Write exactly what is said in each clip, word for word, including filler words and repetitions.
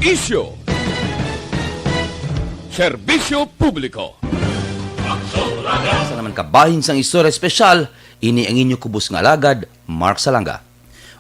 Isyu. Serbisyo publiko. Sa naman kabahin sang istorya espesyal, ini ang inyo kubos nga alagad, Mark Salanga.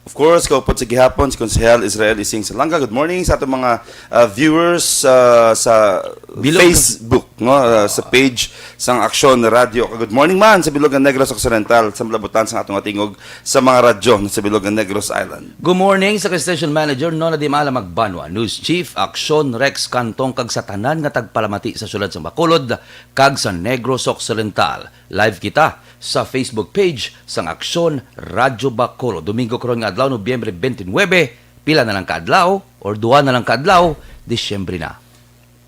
Of course, kaupod sa gihapon si Konsehal Israel Ising Salanga. Good morning sa atong mga, ah, viewers, ah, sa Bilog. Facebook, no, ah, sa page sang Aksyon Radyo. Good morning man sa Bilog nga Negros Occidental, sa malabutan sang atong atingog sa mga radyo sa Bilog nga Negros Island. Good morning sa station manager, Nona Dimala Magbanwa, news chief, Aksyon Rex Cantong, kag sa tanan nga tagpalamati sa siyudad sa Bacolod kag sa Negros Occidental. Live kita sa Facebook page sang Aksyon Radyo Bacolod. Domingo karon nga adlaw, Nobyembre twenty-nine. Pila na lang ka adlaw or duha na lang ka adlaw, Disyembre na.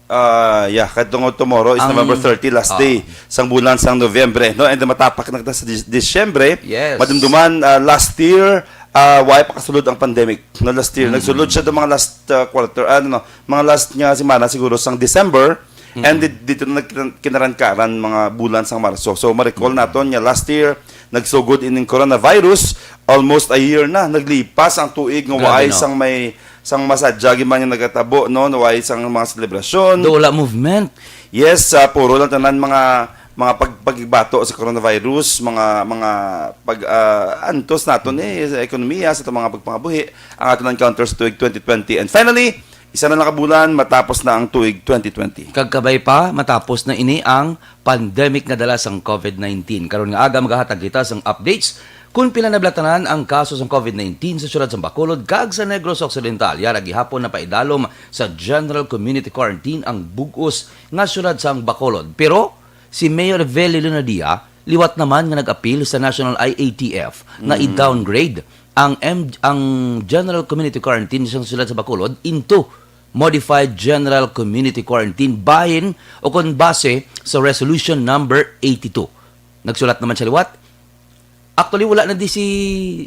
Ah, yeah, kay tungod tomorrow is Ang November thirty, last Ah. day sang bulan sang Nobyembre, no? And matapak na kita sa Dis-, Disyembre. Yes. Madumduman, ah, last year, ah, wala pa kasulod ang pandemic, no? Last year, Mm. nagsulod siya do mga last, ah, quarter, ano, no? Mga last nga semana siguro sang December, Mm. and di-, dito na nagkin-, kinarankaran mga bulan sang Marso. So, ma-recall Mm. naton nga last year, nagsugod ining coronavirus, almost a year na, naglipas ang tuig nga Grabe, waay no? sang may sang masadya gid man nga nagatabo, no, no, way sang mga selebrasyon. Do wala movement. Yes, ah, puro lang tanan mga, mga pag-, pagbato sa coronavirus, mga, mga pag, ah, antos naton, eh, sa ekonomiya, sa atong mga pagpangabuhi, ang aton encounter sa tuig twenty twenty. And finally, isa na lang ka bulan, matapos na ang tuig twenty twenty. Kag kabay pa, matapos na ini ang pandemic nga dala sang covid nineteen. Karon nga aga, magahatag kita sang updates kung pila na nablatanan ang kaso sang covid nineteen sa siyudad sang Bacolod kag sa Negros Occidental. Yara gihapon napaidalom sa general community quarantine ang bug-os nga siyudad sang Bacolod. Pero si Mayor Velly Lunadia liwat naman nga nag-apil sa National I A T F nga Mm. i-downgrade ang M-, ang general community quarantine sa siyudad sa Bacolod into modified general community quarantine bahin o kon base sa resolution number eighty-two. Nagsulat naman siya liwat. Actually, wala na di si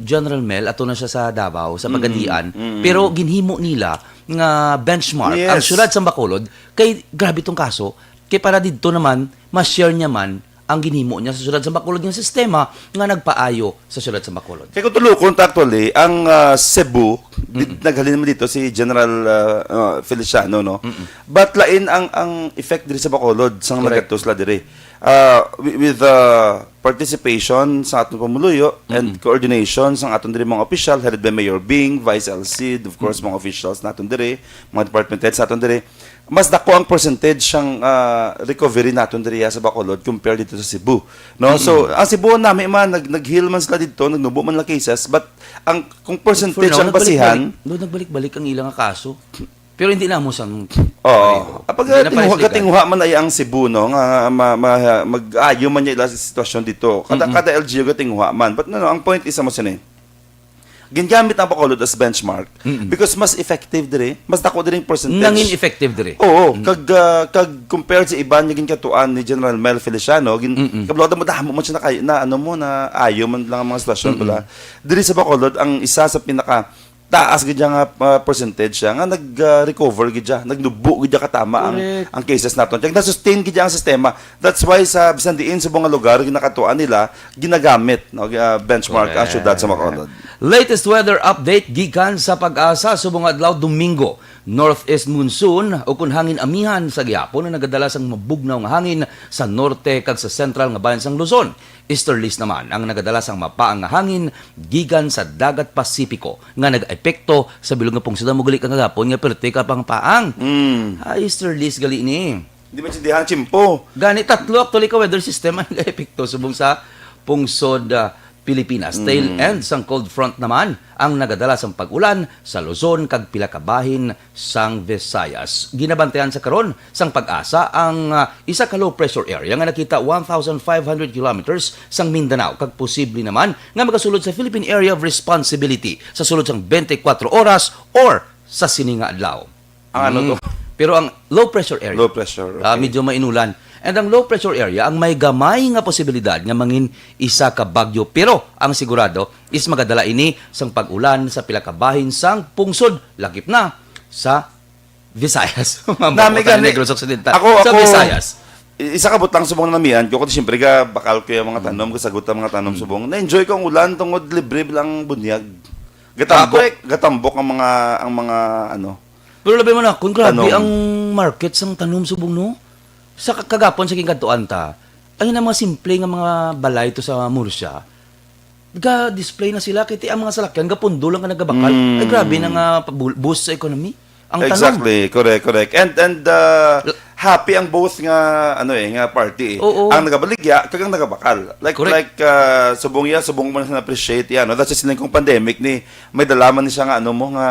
General Mel, ato na siya sa Davao, sa Mm, Pagadian, mm. pero ginhimo nila nga benchmark ang Yes. siyudad sa Bacolod kay grabe tong kaso. Kay para didto naman, ma-share niya man ang ginhimo niya sa siyudad sa Bacolod nga sistema nga nagpaayo sa siyudad sa Bacolod. Kay kung tulukon ta actually, ang, ah, Cebu, di-, Mm. naghalin naman dito si General, ah, ah, Feliciano, no? Mm-mm. But lain ang, ang effect diri sa Bacolod, sang Correct. nagkadto sila diri. Ah, wi-, with the participation sa atong pumuluyo and Mm-mm. coordination sa atong diri mga opisyal, headed by Mayor Bing, Vice L C, of course, Mm-mm. mga officials naton diri, mga department heads naton diri, mas dako ang percentage sang, ah, recovery naton diri sa Bacolod compare dito sa Cebu, no? So, Mm-mm. ang Cebu, nami man, nag-, nag-heal man sila dito, nagnubo man lang cases, but ang, kung percentage For now, ang basihan, nagbalik-balik, no, nagbalik-balik ang ilang kaso. Pero hindi na mo sang Oo. pareho. Ah, pag Hindi na tinguha, pares legal. katinguha man ay ang Cebu, no, nga ma-, ma-, mag-ayo man niya ila sa sitwasyon dito. Kada, Mm-mm. kada L G U katinguha man. But, no, no, ang point is mo sini. Gingamit ang Bacolod as benchmark Mm-mm. because mas effective diri, mas dako diri ang percentage. Nangin effective diri. Oo, Mm. kag, ah, kag compared sa iban nga ginkatuan ni General Mel Feliciano, gin-, Mm-mm. kabalo mo, damo man siya nakay-, na, ano mo, na ayo man lang ang mga sitwasyon Mm-mm. pala. Diri sa Bacolod, ang isa sa pinaka taas gid nga, ah, percentage siya nga nag, ah, recover gid siya, nagnubo gid siya katama ang, Correct. ang cases naton. Kag na-sustain gid ang sistema. That's why sa bisan diin sa mga lugar ginakatuan nila, ginagamit, no, ah, benchmark ang Correct. syudad sa Bacolod. Latest weather update gikan sa Pag-asa subong adlaw Domingo. Northeast monsoon o kun hangin amihan sa gihapon ang nagadala sang mabugnaw nga hangin sa norte kag sa sentral nga bahin sang Luzon. Easterlies naman ang nagadala sang mapaang nga hangin gikan sa dagat Pasipiko nga nag-epekto sa bilog nga pungsod. Amo gali kagahapon nga perte ka pang paang. Mm. Ah, easterlies gali ni. Di maintindihan, tiyempo. Gani, tatlo actually ka weather system ang nag-epekto subong sa pungsod, ah, Pilipinas. Tail Mm. end sang cold front naman ang nagadala sang pag-ulan sa Luzon kag pila ka bahin sang Visayas. Ginabantayan sa karon sang Pag-asa ang, ah, isa ka low pressure area nga nakita one thousand five hundred kilometers sang Mindanao kag posible naman nga magasulod sa Philippine Area of Responsibility sa sulod sang twenty-four oras or sa sini nga adlaw. Ang ano Mm. to? Pero ang low pressure area, Low pressure, ah, okay. medyo mainulan. And ang low pressure area ang may gamay nga posibilidad nga mangin isa ka bagyo. Pero ang sigurado is magadala ini sang pag-ulan sa pila ka bahin sang pungsod, lakip na sa Visayas. Mga Nami bakod gani, Negros Occidental. Ako, Sa ako, Visayas. i-, isa ka butang subong namian ko, kundi siyempre ka bakal ko yung mga Mm. tanom, kasagot ang mga tanom Mm. subong. Na-enjoy ko ang ulan tungod libre lang bunyag. Gatambok, Ako, eh. gatambok ang mga, ang mga, ano, Pero labi man akon, grabe Tanom. ang market sang tanom subong, no? Sa ka-, kagapon sa ginkadtuan ta, ang mga simple nga mga balay to sa Murcia, ga-display na sila, kay ti ang mga salakyan gapundo lang ka nagabakal. Mm. Ay, grabe na nga pabul-, boost sa economy. Ang tanom. Exactly, correct, correct. And, and, uh, L- happy ang both nga, ano eh, nga party eh. Oo. Ang nagabaligya, kag ang nagabakal. Like, Correct. like, uh, subong iya, subong mo na appreciate yan, no? That's just kung pandemic ni, may dala man ni siya nga, ano mo, nga,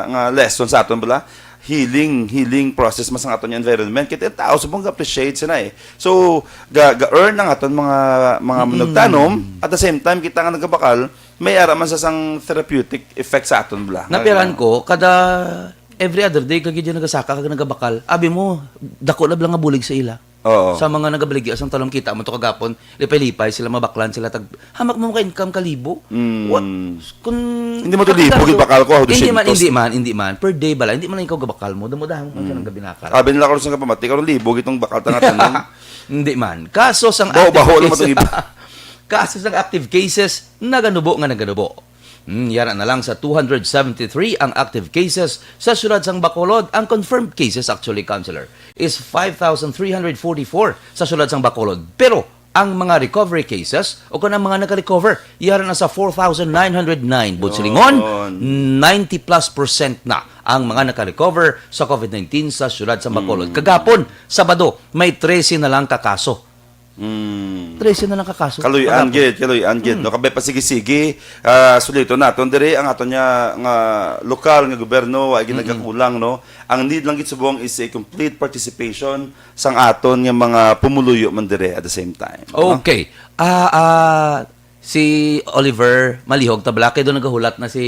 nga lesson sa aton, bala? Healing, healing process mas ang aton environment. Kita yung tao, subong ga-appreciate sila eh. So, ga, ga-earn ang aton mga, mga Mm. nagtanom, at the same time, kita nga nagabakal, may ara man sa sang therapeutic effect sa aton, bala. Napiran ko, kada every other day, kag yun nagasaka, kag nagabakal, abi mo, dako na bala nga bulig sa ila. Oo. Sa mga nagabaligya sang tanom, kita mo to kagapon, lipay-lipay sila, mabaklan sila, tag, hamak mo ka income ka libo. Mm. What? Kung Hindi mo to libo, kakaso, gid bakal ko, hindi man, dosyentos. hindi man, hindi man. Per day bala, hindi man ikaw gabakal mo, damo-damo man Mm. ka nang gabinakal. Abi nila karon sa kapamati, karon libo gitong bakal ta nga tanom. Hindi man. Kaso sang Baho-baho active lang cases, matong iba. kaso sang active cases, naganubo nga naganubo. Hmm, yara na lang sa two hundred seventy-three ang active cases sa siyudad sang Bacolod. Ang confirmed cases, actually, Councilor, is five thousand three hundred forty-four sa siyudad sang Bacolod. Pero ang mga recovery cases o kung ang mga naka-recover, yara na sa four thousand nine hundred nine. Buot silingon, Yun. ninety plus percent na ang mga naka-recover sa covid nineteen sa siyudad sang Bacolod. Mm. Kagapon, Sabado, may trese na lang ka kaso. Mm. Trese na lang ka kaso. Kaluy-an Kagapon. gid, kaluy-an gid, Mm. no? Kabay pa sige-sige, ah, suliton naton diri ang aton nga, nga lokal nga gobyerno, wa gid Mm-mm. nagkakulang, no? Ang need lang gid subong is a complete participation sang aton nga mga pumuluyo man diri at the same time, no? Okay. Ah, ah, si Oliver Malihog, tabla kay doon nagahulat na si,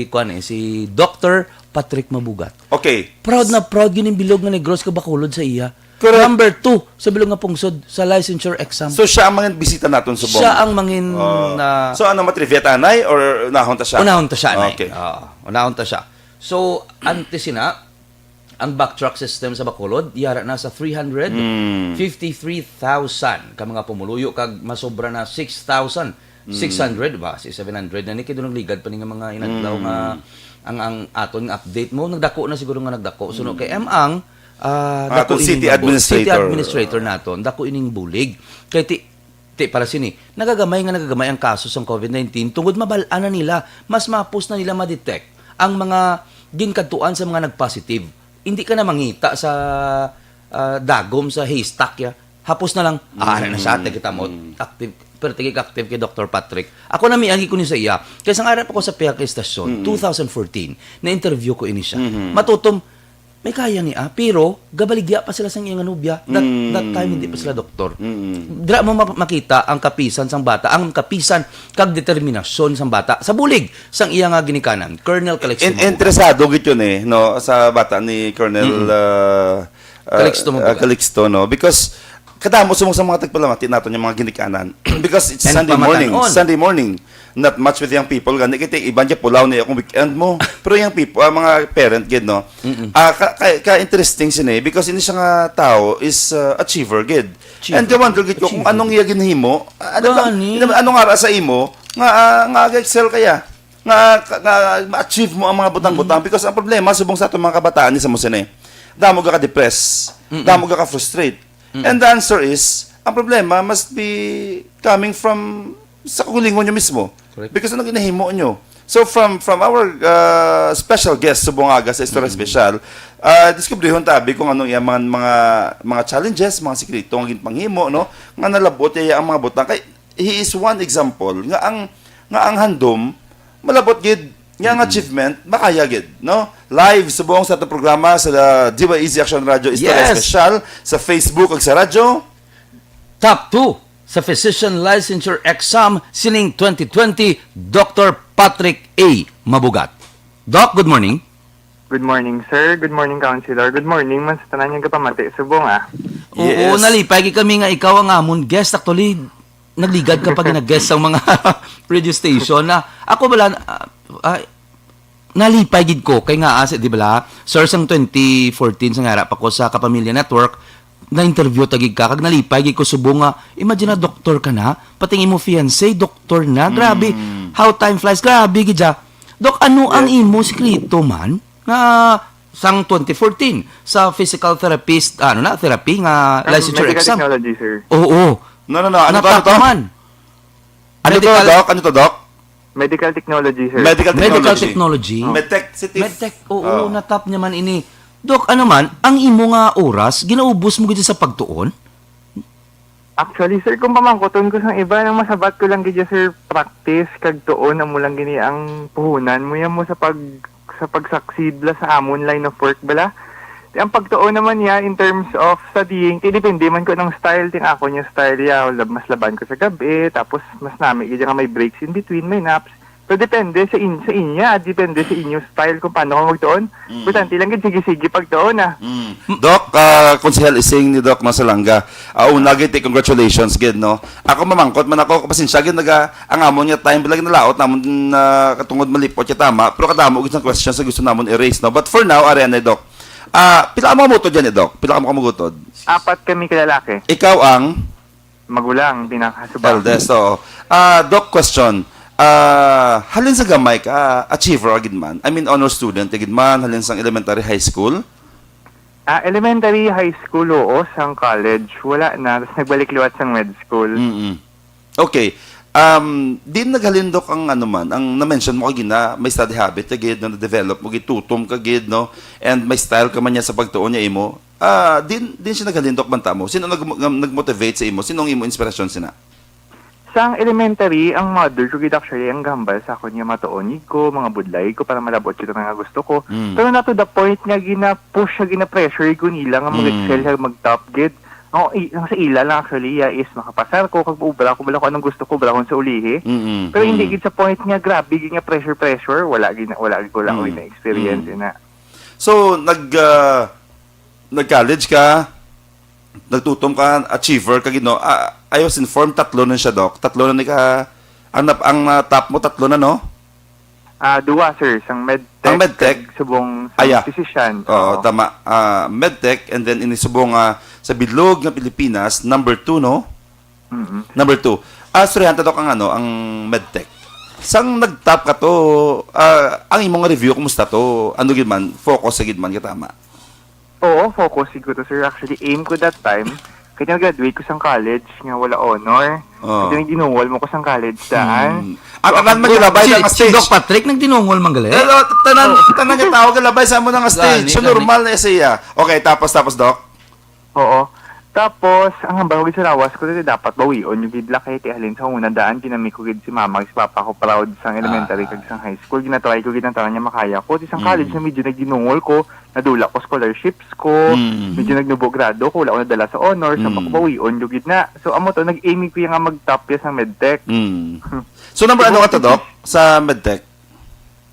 kuwan eh, si Doctor Patrick Mabugat. Okay. Proud na proud yun yung bilog nga Negros kag Bacolod sa iya. Correct. Number two sa bilog nga pungsod sa licensure exam. So, siya ang mangin bisita naton subong. Siya ang mangin, Ah. ah, So, ano, matrivia ta anay or unahon ta siya? Unahon ta siya, anay. Okay. Ah, unahon ta siya. So, antes sina, ang backtrack system sa Bacolod, yara na sa Mm. three hundred fifty-three thousand ka mga pumuluyo, kag masobra na six thousand six hundred Mm. ba? Si seven hundred na ni, kay doon nagligad pa ni nga mga inadlaw Mm. nga ang, ang aton nga update mo, nagdako na siguro nga nagdako. So, no, kay Mm. M ang, ah, Aton dako city ining nabo-, city administrator. administrator naton, dako ining bulig. Kay ti, ti para sini, nagagamay nga nagagamay ang kaso sang covid nineteen tungod mabal-an na nila, mas mapos na nila ma-detect ang mga ginkadtuan sa mga nag-positive. Hindi ka na mangita sa, ah, dagom sa haystack, ya. Hapos na lang, ah, ara na siya, Mm. ate, kita mo, Mm. active, pero tigig active kay Doctor Patrick. Ako, namiagi ko ni sa iya. Kay sang ara pa ko sa pihak istasyon, Mm. two thousand fourteen, na-interview ko ini siya. Mm-hmm. Matutom, may kaya ni, ah, pero gabaligya pa sila sang iyang nobya. That, Mm. that time, hindi pa sila doktor. Mm. Dira mo ma-, makita ang kapisan sang bata, ang kapisan kag determinasyon sang bata sa bulig sang iya nga ginikanan, Colonel Calixto In-, Mabuga. Interesado gid yun eh, no, sa bata ni Colonel, Mm-mm. uh, uh, Calixto Mabuga. uh, Calixto, no? Because kadamo sa mga, sa mga tagpalamati naton yung mga ginikanan. Because it's And Sunday morning. pamatan-on. Sunday morning. Not much with young people. Gani kita iban dyan pulaw na yung weekend mo. Pero young people, ah, mga parent gid, no? Mm-mm. Ah, ka, ka, ka interesting sini because ini siya nga tao is, uh, achiever gid. Achiever. And ka-wonder gid ko kung Achiever. anong iya ginhimo. Ah, ano ba? Gani. Ano nga ra sa imo nga, ah, nga ga-excel kaya? Nga, nga ma-achieve mo ang mga butang-butang? Mm. Because ang problema, subong sa atong mga kabataan, ni sa mo sini, damo ga ka-depress, Mm-mm. damo ga ka-frustrate. Mm. And the answer is, ang problema must be coming from sa kaugalingon nyo mismo. Correct. Because ano ginahimo nyo? So from from our, uh, special guest subong nga aga sa Istorya Mm-hmm. Special, uh, diskubrihon tabi kung anong iyang mga, mga, mga challenges, mga sikreto nga ginpanghimo, no? Nga nalabot niya ang mga butang. Kay, he is one example nga ang, nga ang handom, malabot gid, nga ang Mm-hmm. achievement, makaya gid, no? Live subong sa atong programa sa D Y E Z Action Radio Istorya Yes! Special sa Facebook ug sa radyo. Top two sa Physician Licensure Exam sining twenty twenty, Doctor Patrick A. Mabugat. Doc, good morning. Good morning, sir. Good morning, Counselor. Good morning man sa tanan nga gapamati subong, ah. Oo, Yes. nalipay gid kami nga ikaw ang amon guest. Actually, nagligad ka pa gid nag-guest sa mga radio station na. Ako bala, ah, ah, nalipay gid ko kay nga, ah, di bala, sir, sang twenty fourteen, sa ngara pa ko sa Kapamilya Network, na-interview ta gid ka, kag nalipay gid ko subong nga, imagine na, doktor ka na, pati ang imo fiancé, doktor na, grabe, Mm. how time flies, grabe gid siya. Dok, ano ang Yes. imo sikreto man nga sang twenty fourteen sa physical therapist, ano na, therapy nga Ang licensure medical exam. Technology, sir. Oo. No, no, no. Ano to, ano Natap to? man. Ano to, Medical- Doc? Ano to, Doc? Medical technology, sir. Medical Medical technology. technology. Medtech, si Tiff. Medtech, oo, Oh. natap niya man ini. Doc, ano man, ang imo nga oras, ginaubos mo gid sa pagtuon? Actually, sir, kung pamangkuton ko sang iba, nang masabat ko lang gid, sir, practice kag tuon amo lang gini ang puhunan mo yan mo sa pag sa pag-succeed la sa amon line of work bala. Di ang pagtuon naman niya in terms of studying, ti depende man ko ng style, ting ako niya style ya, lab- mas laban ko sa gabi, tapos mas nami gid nga may breaks in between, may naps. So depende sa in sa inya, depende sa inyo style kung paano ko magtuon. Importante lang gid sige-sige pagtuon ah. Mm. Doc, ah, Konsehal Ising ni Doc Masalanga. Ah, una gid, congratulations gid, no. Ako mamangkot man ako, pasensya gid naga ang amon nga time bilang nalaot namon na katungod malipot ya tama, pero kadamo gid sang questions nga gusto namon i-raise, no. But for now, ari anay, Doc. Ah, pila ka mga butod yan, eh, Doc? Pila ka mga butod? Apat kami kalalaki. Ikaw ang Magulang, pinakasuba. Eldest, oo. Ah, Doc, question. Ah, halin sa gamay ka, achiever ka gid man. I mean, honor student ka gid man, halin sang elementary, high school. Ah, elementary, high school, oo. Sang college, wala na. Tapos nagbalik liwat sang med school. Mm. Okay. Um, din naghalin, Doc, ang ano man, ang na-mention mo kagina, may study habit ka gid, na na-develop mo gid, tutom ka gid, no? And may style ka man niya sa pagtuon niya imo. Ah, din din siya naghalin, Doc, banta mo. Sino nag nag-motivate sa imo? Sino ang imo inspirasyon sina? Sang elementary, ang mother ko gid actually ang gambal sa akon nga matuon gid ko, mga budlay ko para malabot gid ang nga gusto ko. Mm. Pero not to the point nga gina-push, nga gina-pressure ko nila nga mag-excel, Mm. mag-top gid. Ang, i- ang sa ila lang actually ya is makapasar ko kag maubra ko bala kung anong gusto ko bala kung sa ulihi. Mm-mm. Pero hindi Mm. gid sa point nga grabe gid nga pressure pressure, wala gid na- wala gid wala ko Mm. gid na experience Mm. ina. So, nag ah, nag-college ka, nagtutom ka, achiever ka gid, no? Ah, I was informed tatlo na siya, Doc. Tatlo na ni ka ang nap- ang ah, top mo tatlo na, no? Ah, duwa sir, sang medtech, Ang medtech? kag subong sang Aya. physician. Oo, tama. Ah, medtech, and then inisubong nga sa bilog nga Pilipinas, number two, no? Mm-mm. Number two, ah, istoryahan ta, Doc, ang ano, ang medtech. Sang nag-top ka to, ah, ang imong review, kumusta to? Ano gid man, focus sa gid man ka tama? Oo, focus siguro sir. Actually, aim ko that time, kaya graduate ko sang college nga wala honor. Oo. Kaya ginungol mo ko sang college daan. Mm. Ang tanan man Si, gilabay si, sa nga si Doc stage. Patrick, nagdinungol man gali? Pero tanan, tanan nga tao gilabay sa amo nga stage. Gani, So, gani. Normal na siya. Okay, tapos, tapos, Doc? Oo. Tapos, ang hambal ko gid sa lawas ko, ti dapat bawion yung gid lakay, ti halin sa una daan, ginami ko gid si mama, si papa ko, proud sang elementary, Ah. kag sang high school. Ginatry ko gid ang tanan niya makaya ko. Ti sang Mm. college na medyo nagdinungol ko, nadula ko scholarships ko, Mm. medyo nagnubo grado ko, wala ko nadala sa honor, so Mm. ako bawion ko gid na. So, amo to, nag-aim ko yung nga mag-top ya sang medtech. Mm. So, number ano ka to, Doc? Sa medtech?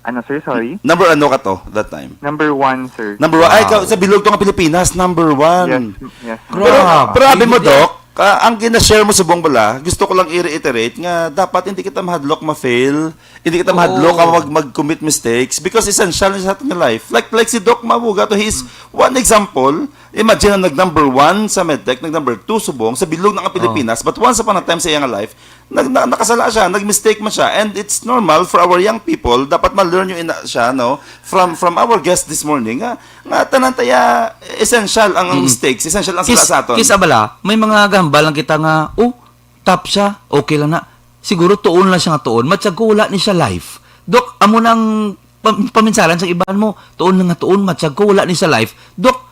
Ano, sir? Sorry? Number ano ka to that time? Number one, sir. Number one. Ay, Wow. ka, sa bilog to nga Pilipinas, number one. Yes, yes. Pero, Grabe. pero abi mo, Hindi Doc, ah, ang gina-share mo subong bala, gusto ko lang i-reiterate nga dapat hindi kita mahadlok ma-fail, hindi kita mahadlok Oo. nga mag, mag-commit mistakes because essential sa ating life. Like, like si Doc Mabuga to, he's one example. Imagine, nag number one sa medtech, nag number two subong, sa bilog na nga Pilipinas, but once upon a time sa iyang life, nag, na, nakasala siya, nag-mistake man siya, and it's normal for our young people, dapat ma-learn yung ina siya, no, from, from our guest this morning, nga, nga tanan taya essential ang, ang Mm. mistakes, essential ang Kis, sala sa aton. Kis abala, may mga gahambal lang kita nga, oh, top siya, okay lang na. Siguro tuon lang siya nga tuon. Matyag ko wala ni siya life. Dok, amo nang pam- paminsalan sa iban mo, tuon lang nga tuon, matyag ko wala ni siya life. Dok,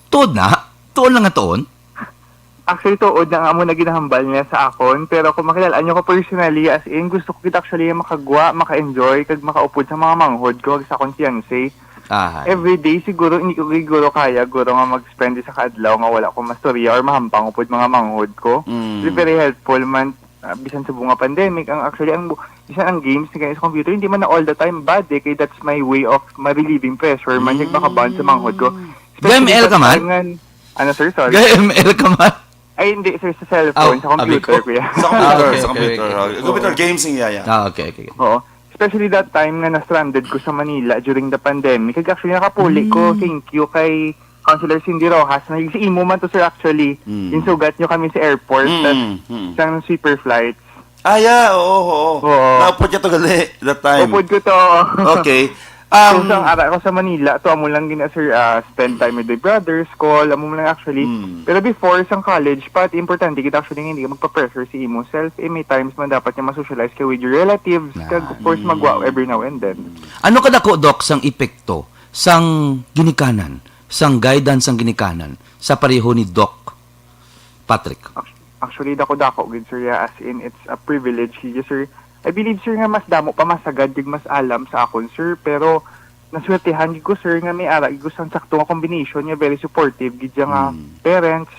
tuod na, tuon lang nga tuon. Actually, tuod na nga mo na ginahambal niya sa akon. Pero kung makilala niyo ko personally, as in, gusto ko kita actually makagwa, maka-enjoy, kag makaupod sa mga manghod ko, kag sa akong fiancé. Ahay. Every day, siguro, hindi ko siguro kaya, guro nga mag-spend sa kaadlaw nga wala ko mastorya or mahampang upod mga manghod ko. Mm. It's very helpful man, ah, bisan sa bunga pandemic, ang actually, ang bu- bisan ang games ni sa computer, hindi man na all the time bad eh, kay that's my way of ma-relieving pressure man, yung makabond sa manghod ko. Game L ka man? Time nga- ano, sir? Sorry. Game L ka man? Ay, hindi, sir. Sa cellphone, Oh, sa computer, abi ko. kuya. Sa computer, Ah, okay, sa okay, computer. okay. Ah, computer games, yeah, yeah. Ah, okay, okay. Oo. Especially that time nga na-stranded ko sa Manila during the pandemic. Kag actually, nakapuli ko. Mm. Thank you kay Councilor Cindy Rojas. Na si imo man to, sir, actually. Mm. Yung sugat nyo kami sa airport. Mm, Tas mm. sang super flights. Ah, yeah, oo, oo. Oo. Naupod ka to gali that time. Upod ko to. Okay. So, Um, sa ara ko sa Manila, to amo lang gina, sir, ah, spend time with my brothers, call, amo lang actually. Mm. Pero before, sa college, pa, importante gid actually nga hindi ka magpa-pressure sa imo self. Eh, may times man dapat nga ma-socialize ka with your relatives. Kag, of course, magwa every now and then. Ano kadako, Doc, sang epekto sang ginikanan, sang guidance sang ginikanan sa pareho ni Doc Patrick? Ac-, actually, dako-dako gid, sir, yeah. As in, it's a privilege gid, sir. I believe, sir, nga mas damo pa masagad kag mas alam sa akon, sir, pero naswertihan gid ko, sir, nga may ara gid ko sang sakto nga combination nga very supportive gid siya nga Mm. parents,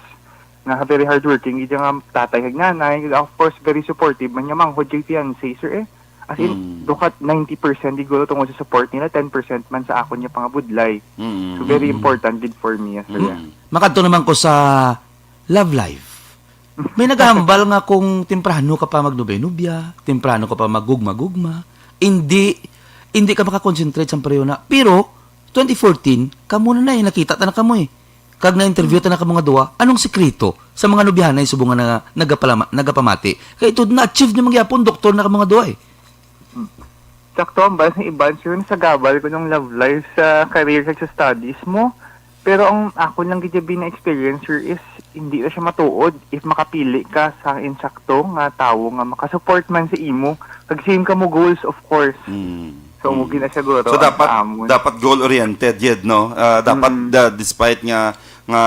nga very hardworking gid siya nga tatay kag nanay, of course, very supportive man nga manghod kag fiancé, sir, eh. As in, Mm. dukat ninety percent siguro tungod sa support nila, ten percent man sa akon nga pangabudlay. Mm. So, very Mm. important gid for me, sir, yeah. Mm. Makadto naman ko sa love life. May nagahambal nga kung temprano ka pa magnubya-nubya, temprano ka pa maggugma-gugma, hindi, hindi ka makakonsentrate sa pareho na. Pero, twenty fourteen, kamo na na eh, nakita ta na kamo eh. Kag na-interview ta na kamo nga duha, anong sikreto sa mga nobyahanay subong nga na, nagapalama-, nagapamati? Kay tud na-achieve nyo mangyapon, doktor na kamo nga duha eh. Sakto, ang bala sa iban, sir, nasagabal ko ng love life sa career kag sa studies mo. Pero ang ako lang gid na experience, sir, is hindi na siya matuod if makapili ka sa insakto nga tawo nga makasupport man sa imo. Kag same ka mo goals, of course. Mm. So, Mm. mo gina siguro So, ang dapat, amon. dapat goal-oriented, yet, no? Ah, dapat, Mm. da-, despite nga, nga,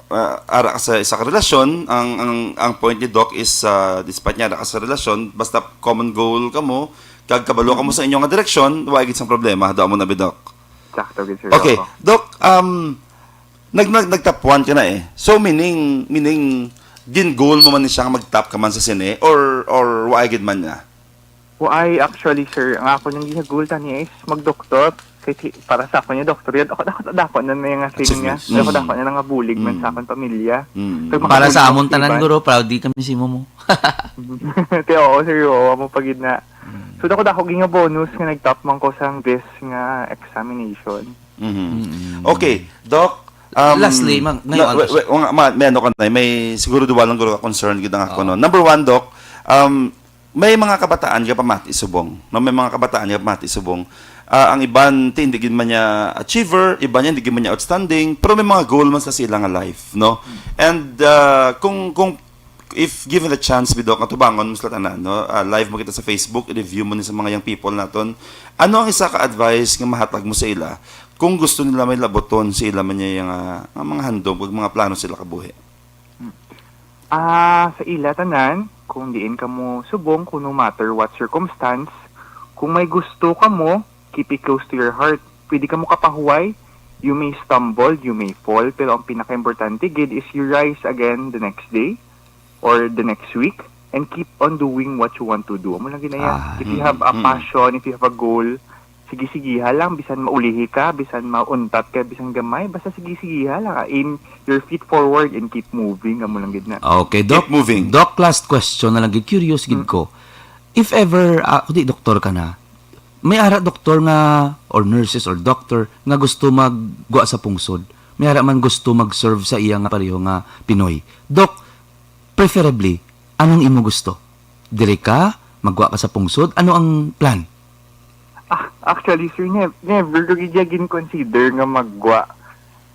ah, ara ka sa isa ka relasyon, ang, ang, ang point ni Doc is, ah, despite nga ara ka sa relasyon, basta common goal ka mo, kag kabalo ka mo Mm. sa inyo nga direksyon, wa gid sang problema, daw mo na, bi, Doc? Sakto gid, sir. Okay, Oo. Doc, um, nag-, nag-, nag-top one ka na eh. So, meaning, meaning, gin-goal mo man ni siya nga mag-top ka man sa sine, or, or wa gid man niya? Wa, actually, sir. Ang ako nang gihagul tani is magdoktor. Kay si, para sa akon yung doktor yun, ako, ako, dako na na yung thing niya. Achievements. Dako, Mm. dako na nga bulig man Mm. sa akong pamilya. Mm. Kag Para sa makabuli amon sa tanan, iban. Guro, proud di kami si Momo. Te, oo, sir, oo, amo pa gid na. Mm. So, dako, dako, ginga bonus nga nag-top man ko sa this nga examination. Mhm. Mm. Okay, Doc, um, Lastly, ma-, na, ngayon, wait, wait, nga, ma-, may ano ka na, may siguro duwa lang guro ka concern gid ang ako, Oo. no? Number one, Doc, um, may mga kabataan nga pamati subong, no? May mga kabataan nga pamati subong. Ah, ang iban, ti, hindi gid man niya achiever, iban niya, hindi gid man niya outstanding, pero may mga goal man sa sila nga life, no? And, ah, kung, kung if given the chance, bi, Doc, nga tubangon mo sila tanan, no? Ah, live mo kita sa Facebook, i-review mo ni sa mga young people naton. Ano ang isa ka advice nga mahatag mo sa ila kung gusto nila may labuton sa ila man niya nga, nga mga handom kag mga plano sila kabuhi? Ah, sa ila tanan, kung diin kamo subong, kung no matter what circumstance, kung may gusto kamo, keep it close to your heart. Pwede kamo kapahuway, you may stumble, you may fall, pero ang pinakaimportante gid is you rise again the next day or the next week and keep on doing what you want to do. Amo lang gid na yan. Ah, If you have a mm, mm. passion, if you have a goal, sige-sigiha lang, bisan maulihi ka, bisan mauntat ka, bisan gamay, basta sige-sigiha lang. Aim your feet forward and keep moving, amo lang gid na. Okay, Doc. Keep moving. Doc, last question na lang gid. Curious gid Mm. ko. If ever, ah, di doktor ka na, may ara doktor nga, or nurses or doctor, nga gusto maggwa sa pungsod. May ara man gusto mag-serve sa iya nga pareho nga Pinoy. Doc, preferably, anong imo gusto? Diri ka? Maggwa ka sa pungsod? Ano ang plan? Ah, actually, sir, ne-, never ko gid gin-consider nga maggwa.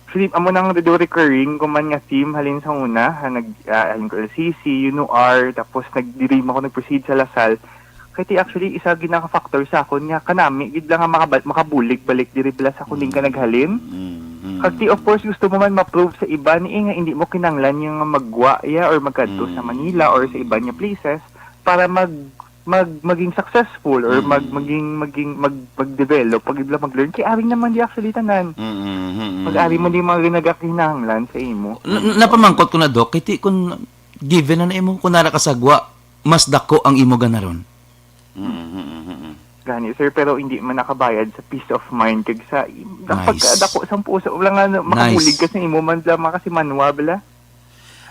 Actually, amo nang do recurring ko man nga theme halin sa una, ha, nag, ah, halin ko L C C, UNOR, tapos nag-, diri man ako nag-proceed sa LaSalle. Kay ti actually, isa gid nga factor sa akon nga kanami gid lang nga makaba-, makabulig balik diri bala sa akon din ka Mm. naghalin. Mm, mm. Kag ti, of course, gusto mo man ma-prove sa iban, eh, nga hindi mo kinahanglan yung nga maggwa, ya, or magkadto sa Mm. Manila or sa iban nga places para mag, mag, maging successful or mag, Mm. maging, maging, mag, mag-develop, pag ibla mag-learn. Kay ari naman di actually tanan. Mm, mm, mm, Mag-ari mm. man di mga nagakinahanglan sa imo. Na, na, napamangkot ko na, Doc, kay ti, kung given na na imo, kung nara ka sa gwa, mas dako ang imo ganaron. Mm, mm, mm, mm. Gani, sir, pero hindi man nakabayad sa peace of mind kag sa im-, Nice. pagkadako sang puso. Wala nga, ano, makabulig Nice. ka sa imo man lang, makasimanwa, bala.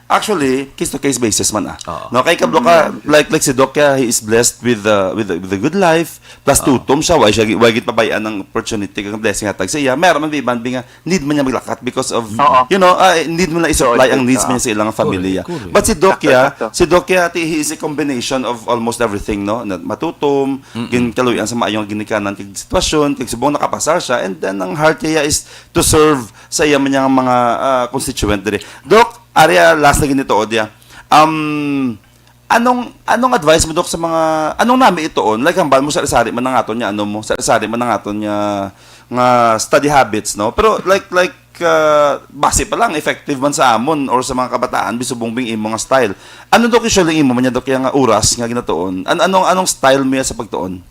Actually, case to case basis man, ah. Oo. No, kay kablo ka, like, like si Doc, kaya he is blessed with, uh, with, with a good life. Plus, Oo. tutom siya, why siya, why gid pabay-an ang opportunity, kag blessing hatag sa iya. Meron man, iban, bi nga, need man niya maglakat because of, Oo. you know, ah, need man lang i-supply Logistic, ang needs ah. man niya sa ilang family. Correct, correct. But si Doc, Sakto, yeah, sakto. si Doc, yeah, he is a combination of almost everything, no? Na matutom, Mm-mm. ginkaluyan sa maayong ginikanan, kag sitwasyon, kag subong nakapasar siya, and then ang heart niya is to serve sa iya man niyang mga, ah, constituent diri. Doc, area last na ginituod ya. Um, anong, anong advice mo, Doc, sa mga, anong nami ituon? Like, hambal mo, sari-sari man ang aton niya, ano mo, sari-sari man ang aton niya, nga study habits, no? Pero, like, like, uh, base pa lang, effective man sa amon or sa mga kabataan, bisubong bing imo nga style. Ano, Doc, usually imo man niya, Doc, yung nga oras nga ginatuon? An-, anong, anong style mo yan sa pagtuon?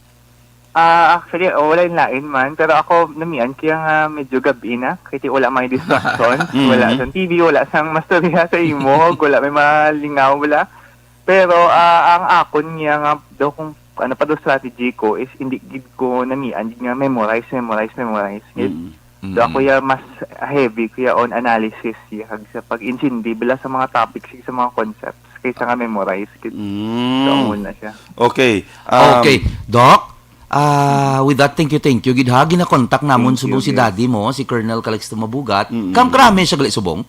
Ah, actually, oh, wala yung lain man. Pero ako, namian kaya nga medyo gabi na. Kasi wala may distraction. Mm. Wala sang T V, wala sang mastorya sa imo, wala may malingaw, wala. Pero, ah, ang akon niya nga, daw kung ano pa daw strategy ko is hindi gid ko namian gid nga memorize, memorize, memorize. Gid. Mm. So, ako Mm. ya mas heavy ko ya on analysis ya, kag sa pag-intindi bala sa mga topics, sa mga concepts, kaysa nga memorize gid. Mm. So, amo na siya. Okay. Um, Okay, Doc. Ah, with that, thank you, thank you. Gid ha, ginakontak namon Thank subong you, si gid. Daddy mo, si Colonel Calixto Mabugat. Mm. Kamkrame siya gali subong?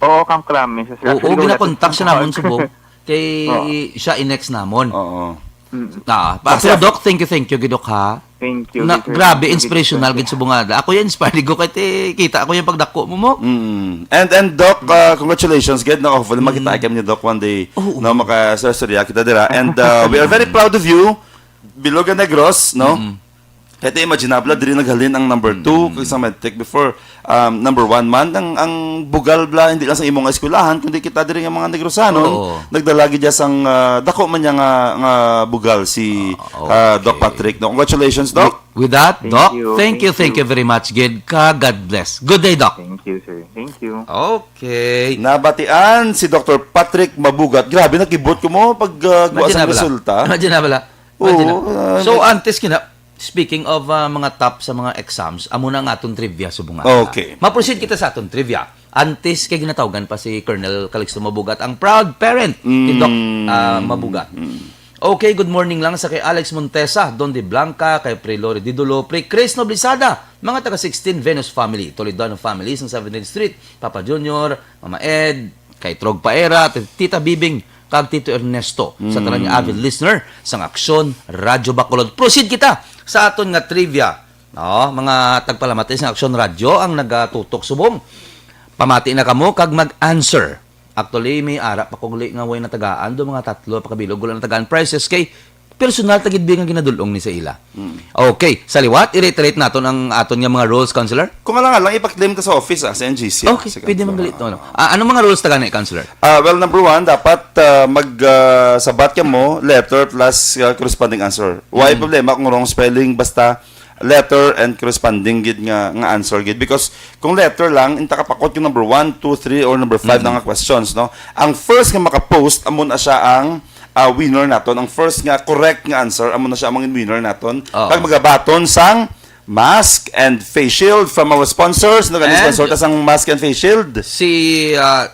Oo, kamkrame siya. Oo, Actually, wala ginakontak siya siya namon sa subong. Kay Oo. siya i-next namon. Oo. Mm. Ah, pa, Basta pero Doc, thank you, thank you, gid, Doc, ha. Thank you, Na, gid, sir. grabe, Thank you, gid, inspirational, sir. gid, subong nga. Ako yung inspired ko, kay ti-, kita ako yung pagdako mo, mo. Mm. And, and Doc, uh, congratulations, gid, no? Hopefully, Mm. makita kami ni Doc one day. Oo. No, maka-, sa, sa Ria kita dira. And, uh, we are very proud of you, Bilog and Negros, no? Mm. Kaya ti, imagine na, bla, diri naghalin ang number two, Mm. kag sa Medtech before, um, number one man. Ang, ang bugal, bla, hindi lang sa imong eskwelahan, kundi kita diri nga mga Negrosanon, Oo. nagdala gid siya sang, ah, dako man niya nga, nga bugal si, Ah, ah, Doc okay. Patrick. No? Congratulations, Doc. With, with that, Thank Doc, you, thank you, thank thank you. you very much, gid, ka God bless. Good day, Doc. Thank you, sir. Thank you. Okay. Nabatian si Doctor Patrick Mabugat. Grabe, nakibot ko mo pag, ah, guwa Imagine sa na bala. resulta. Imagine na bala. Imagine Oo, na. ah, So, nag- antes kina-, speaking of, ah, mga top sa mga exams, amo na ang aton trivia subong nga. Okay. Ma-proceed kita sa aton trivia. Antes kay ginatawgan pa si Colonel Calixto Mabugat ang proud parent ni Doc, Mm. ah, Mabugat. Mm. Okay, good morning lang sa kay Alex Montesa, Don De Blanca, kay Pre Lori Didulo, Pre Chris Noblisada, mga taga sixteen Venus family, Toledano family, sang seventeenth Street, Papa Junior, Mama Ed, kay Trog Paera, Tita Bibing, kag Tito Ernesto, sa tanan nga Mm. avid listener sang Aksyon Radyo Bacolod. Proceed kita sa aton nga trivia. No, mga tagpalamati sang Aksyon Radyo ang nagatutok subong. Pamati na kamo kag mag-answer. Actually, may ara pa kog li nga way natagaan do, mga tatlo pa kabilog, wala natagaan prizes kay personal ta gid bi nga ginadul-ong ni sa ila. Mm. Okay, sa liwat, i-reiterate naton ang aton nga mga rules, counselor. Kung alang-alang, ipa-claim ta sa office, ah, sa N G C, ah, Okay, sa pwede man counselor. gali to, no? Ah, ano mga rules ta gani, counselor? Ah, well, number one, dapat, ah, mag, ah, sabat ka mo, letter plus, ah, corresponding answer. Why Mm. problema kung wrong spelling? Basta letter and corresponding gid nga, nga answer gid. Because kung letter lang, inta kapakot yung number one, two, three, or number five Mm. na nga questions, no? Ang first nga maka-post, amo na siya ang, ah, winner naton. Ang first nga correct nga answer, amo na siya ang winner naton. Oo. Kag magabaton sang mask and face shield from our sponsors. No, gani And sponsor ta sang mask and face shield. Si, ah,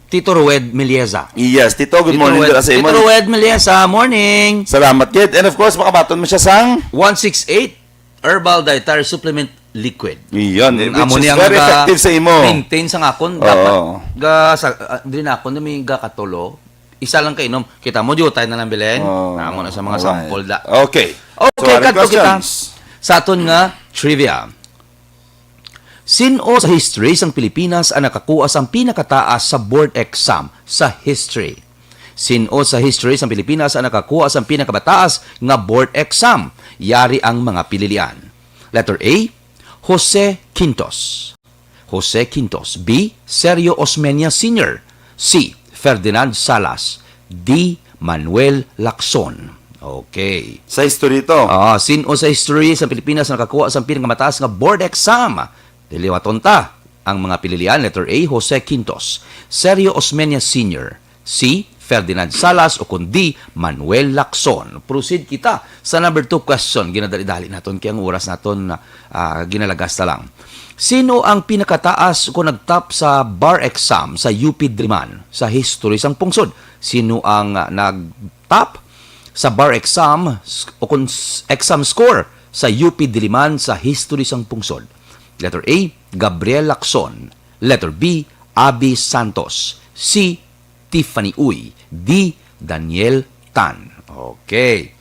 Tito Rued Melieza. Yes, Tito, good Tito morning Rued, dira sa imo. Tito Rued Melieza, morning. Salamat, kid. And of course, makabaton mo siya sang One six eight Herbal Dietary Supplement Liquid. Iyon, eh, Mm, which amo is niya very nga effective sa imo. maintain sa akon. Oo. Dapat ga, sa, ah, diri na ako na may gakatulo. Isa lang kainom. Kita mo, diutay na lang, Belen. Oo. Amo na sa mga Alright. sample da. Okay. Okay, So, other kadto kita questions? sa aton nga trivia. Sin-o sa history sang Pilipinas ang nakakuha sang pinakataas sa board exam sa history? Sin-o sa history sang Pilipinas ang nakakuha sang pinakabataas nga board exam? Yari ang mga pililian. Letter A, Jose Quintos. Jose Quintos. B, Sergio Osmeña Senior. C, Ferdinand Salas. D, Manuel Lacson. Okay. Sa history to. Ah, sin-o sa history sa Pilipinas ang nakakuha sang pinakamataas nga board exam? Diliwaton ta ang mga pililian. Letter A, Jose Quintos. Sergio Osmeña Senior. C, Ferdinand Salas, o kon D, Manuel Lacson. Proceed kita sa number two question. Ginadali-dali naton kay ang oras naton, ah, ginalagasta lang. Sino ang pinakataas o kon nag-top sa bar exam sa U P Diliman sa history sang pungsod? Sino ang, ah, nag-top sa bar exam s-, o kon s-, exam score sa U P Diliman sa history sang pungsod? Letter A, Gabriel Lacson. Letter B, Abby Santos. C, Tiffany Uy. D, Daniel Tan. Okay.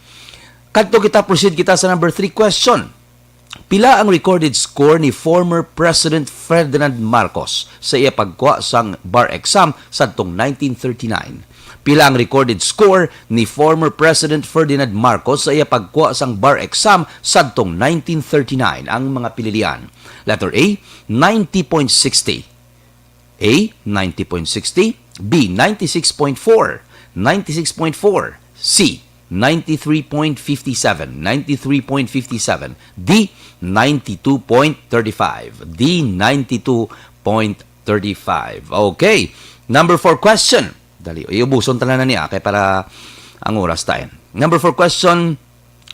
Kadto kita, proceed kita sa number three question. Pila ang recorded score ni former President Ferdinand Marcos sa iya pagkuha sang bar exam sadtong nineteen thirty-nine? Pila ang recorded score ni former President Ferdinand Marcos sa iya pagkuha sang bar exam sadtong nineteen thirty-nine? Ang mga pinilian. Letter A, ninety point sixty. A, ninety point sixty. B, ninety-six point four. Ninety-six point four. C, ninety-three point fifty-seven. Ninety-three point fifty-seven. D, ninety-two point thirty-five. D, ninety-two point thirty-five. Okay. Number four question. Dali, iubuson tanan na niya kay para ang oras tayo. Number four question,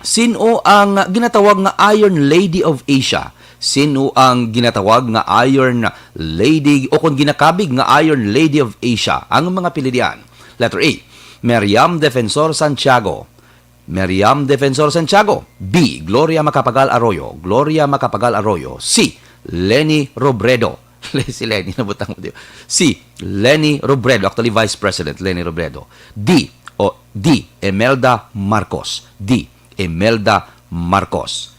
sino ang ginatawag nga Iron Lady of Asia? Sino ang ginatawag nga Iron Lady o kon ginakabig nga Iron Lady of Asia? Ang mga pilidian. Letter A, Miriam Defensor Santiago. Miriam Defensor Santiago. B, Gloria Macapagal Arroyo. Gloria Macapagal Arroyo. C, Leni Robredo. Si Leni, nabutang mo, di ba? C, Leni Robredo. Actually, Vice President Leni Robredo. D, o D, Imelda Marcos. D, Imelda Marcos.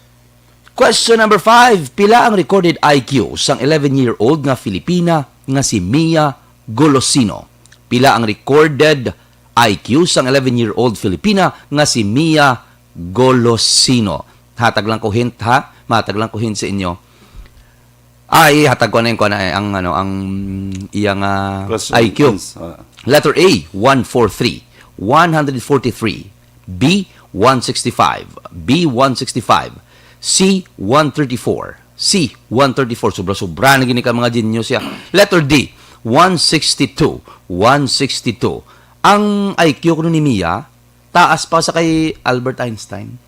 Question number five, pila ang recorded I Q sang eleven-year-old nga Filipina nga si Mia Golosino? Pila ang recorded I Q sang eleven-year-old Filipina nga si Mia Golosino? Hatag lang ko hint, ha? Matag lang ko hint sa inyo. Ay, hatag ko na yung kuwan, eh, ang, ano, ang iyang, ah, Plus I Q. Points, ah. Letter A, one forty-three. One hundred forty-three. B, one sixty-five. B, one sixty-five. C, one thirty-four. C, one thirty-four. Sobra-sobra na gini ka mga genius ya. Letter D, one sixty-two. One sixty-two. Ang I Q kuno ni Mia, taas pa sa kay Albert Einstein.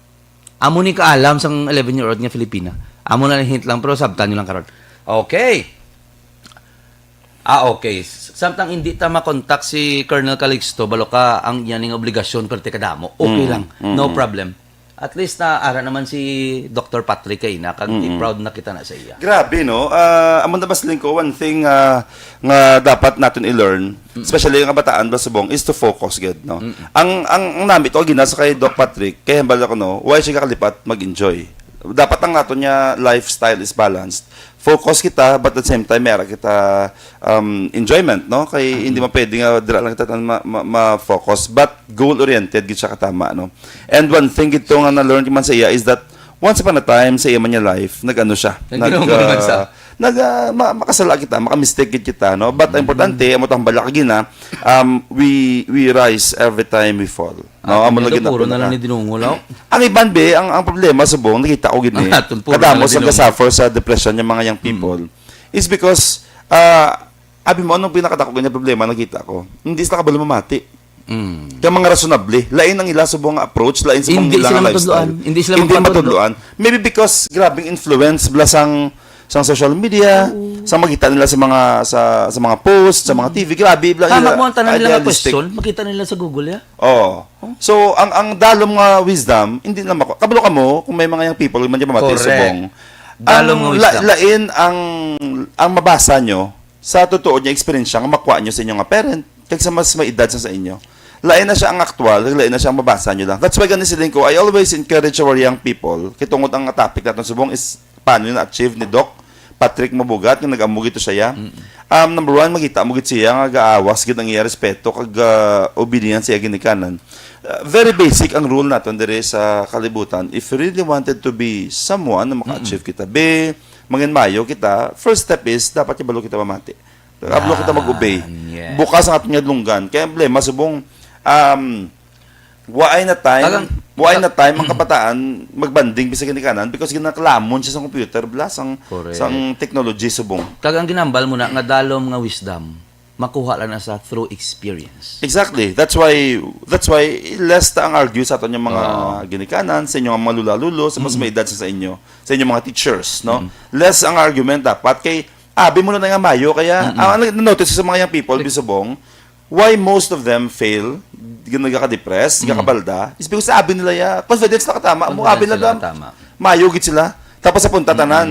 Amo ni kaalam sang eleven-year-old nga Filipina. Amo na lang hint lang, pero sabtan nyo lang karon. Okay. Ah, okay. S-, samtang hindi ta makontak si Colonel Calixto, balo ka ang iya ning obligasyon, perti kadamo. Okay Mm, lang. No mm. problem. At least na ara naman si Doctor Patrick kay na, kag Mm-mm. i-proud na kita na sa iya. Grabe, no? Ah, amo na ba, siling ko, one thing, ah, nga dapat natin i-learn, Mm. especially ang kabataan ba subong, is to focus gid, no? Mm-mm. Ang, ang, ang namit ko gina sa kay Doc Patrick, kay hambal ako, no, why siya kakalipat mag-enjoy? Dapat ang nato niya lifestyle is balanced. Focus kita, but at the same time, meron kita, um, enjoyment, no? Kay Mm-mm. hindi man pwede nga dira lang kita tan ma-, ma-, ma-focus, but goal-oriented gid siya katama, no? And one thing gid to nga na-learn ko man sa iya is that once upon a time sa iya man niya life, nag-ano siya, Nag-, nag, ah, nag, ah, ma-, makasala kita, makamistake gid kita, no? But Mm. importante, amo tang balak gina, um, we, we rise every time we fall. No, Ah, amo na yun, gid na puro na lang pinaka- ni dinungol, oh. Ang iban, be, ang, ang problema subong, nakita ko gid ni, Ang aton, puro na kadamo lang sa dinungol. Ga-suffer sa depression yung mga young Mm. people, is because, ah, abi mo, anong pinakadako gid nga problema nakita ko? Hindi sila kabalo mamati. Mm. Kaya mga rationable, lain ang ila subong nga approach, lain sa Hindi mga ilang sila lifestyle. Matudloan. Hindi sila Hindi magpatudlo. Matudloan. Maybe because grabing influence bala sang, sang social media, Oo. sa makita nila sa mga, sa, sa mga post, sa mga Mm. T V, grabe bala Tama nila mo, ang tanan nila nga idealistic. Question, makita nila sa Google, ya? Oo. Oh. So, ang, ang dalom nga wisdom, hindi na mako-, kabalo ka mo kung may mga young people, man dyan mamatay Correct. Subong. Dalom Ang nga la-, wisdom. Lain ang, ang mabasa nyo sa totoo niya eksperyensya nga makuha nyo sa inyo nga parent, kag sa mas may edad sa, sa inyo. Lain na siya ang aktual, lain na siya ang mabasa nyo lang. That's why gani siling ko, I always encourage our young people, kay tungod ang topic naton subong is paano yun na-achieve ni Doc Patrick Mabugat, nga nag-amo gid to siya. Mm. Um, number one, makita mo gid siya nga gaawas gid ang iya respeto kag, ah, obedience sa iya ginikanan. Ah, very basic ang rule naton diri sa kalibutan. If you really wanted to be someone na maka-achieve Mm. kita, be, mangin mayo kita, first step is dapat ibalo kita mamati. Ablo kita mag-obey. Yan, yes. Bukas ang aton nga dulunggan. Kaya ang problema, subong, um, waay na time, Tagang waay na time ang kabataan magbanding bisag ginikanan because ginaklamon siya sa computer, bla, sang, Correct. Sang technology, subong. Kag ang ginambal mo na nga dalom nga wisdom. makuha lang na sa through experience. Exactly. That's why that's why less ta ang argue sa aton yung mga Oo. ginikanan, sa inyong mga lula-lulo, sa mas may edad sa, sa inyo, sa inyong mga teachers, no? Less ang argument dapat kay abi mo na nga mayo kaya ah, ang notice sa mga young people bisubong why most of them fail, nagaka-depress, nagaka-balda, is because abi nila ya confidence na katama mo, Confidence abi na nila lang katama. Mayo gid sila. Tapos sa punta tanan,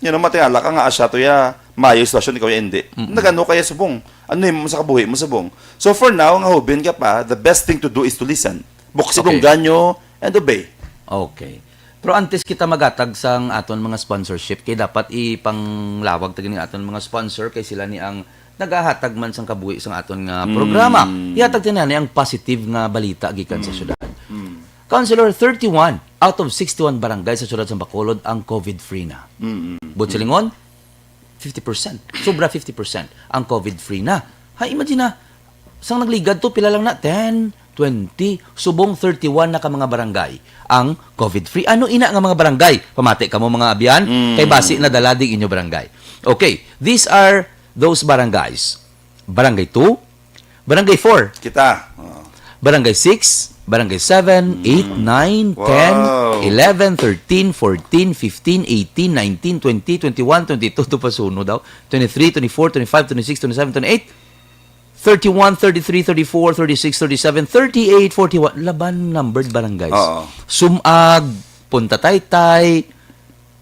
you know, matingala ka nga asya to ya, mayo yung sitwasyon, ikaw ya hindi. Nagano kaya subong? Ano mo sa kabuhi mo subong? So for now, nga hubin ka pa, the best thing to do is to listen. Buksi Okay. Dungganyo and obey. Okay. Pero antes kita magatag sang aton mga sponsorship, kay dapat ipanglawag ta gani aton mga sponsor kay sila ni ang nagahatag man sang kabuhi sang aton nga programa. Ihatag ta na ni ang positive nga balita gikan sa syudad. Councilor, thirty-one out of sixty-one barangay sa syudad sa Bacolod ang COVID-free na. Buot silingon, fifty percent. Sobra fifty percent ang COVID-free na. Ha, imagine na, sang nagligad to, pila lang na? Ten, twenty, subong thirty-one na ka mga barangay ang COVID-free. Ano ina nga mga barangay? Pamati kamo mga abyan, kay basi nadala ding inyo barangay. Okay, these are those barangays. Barangay two, Barangay four, Kita. Oh. Barangay six, Barangay seven, eight, nine, ten, Wow. eleven, thirteen, fourteen, fifteen, eighteen, nineteen, twenty, twenty-one, twenty-two, to pasuno daw, twenty-three, twenty-four, twenty-five, twenty-six, twenty-seven, twenty-eight, thirty-one, thirty-three, thirty-four, thirty-six, thirty-seven, thirty-eight, forty-one. Laban numbered barangays. Oo. Sumag, Punta Taytay.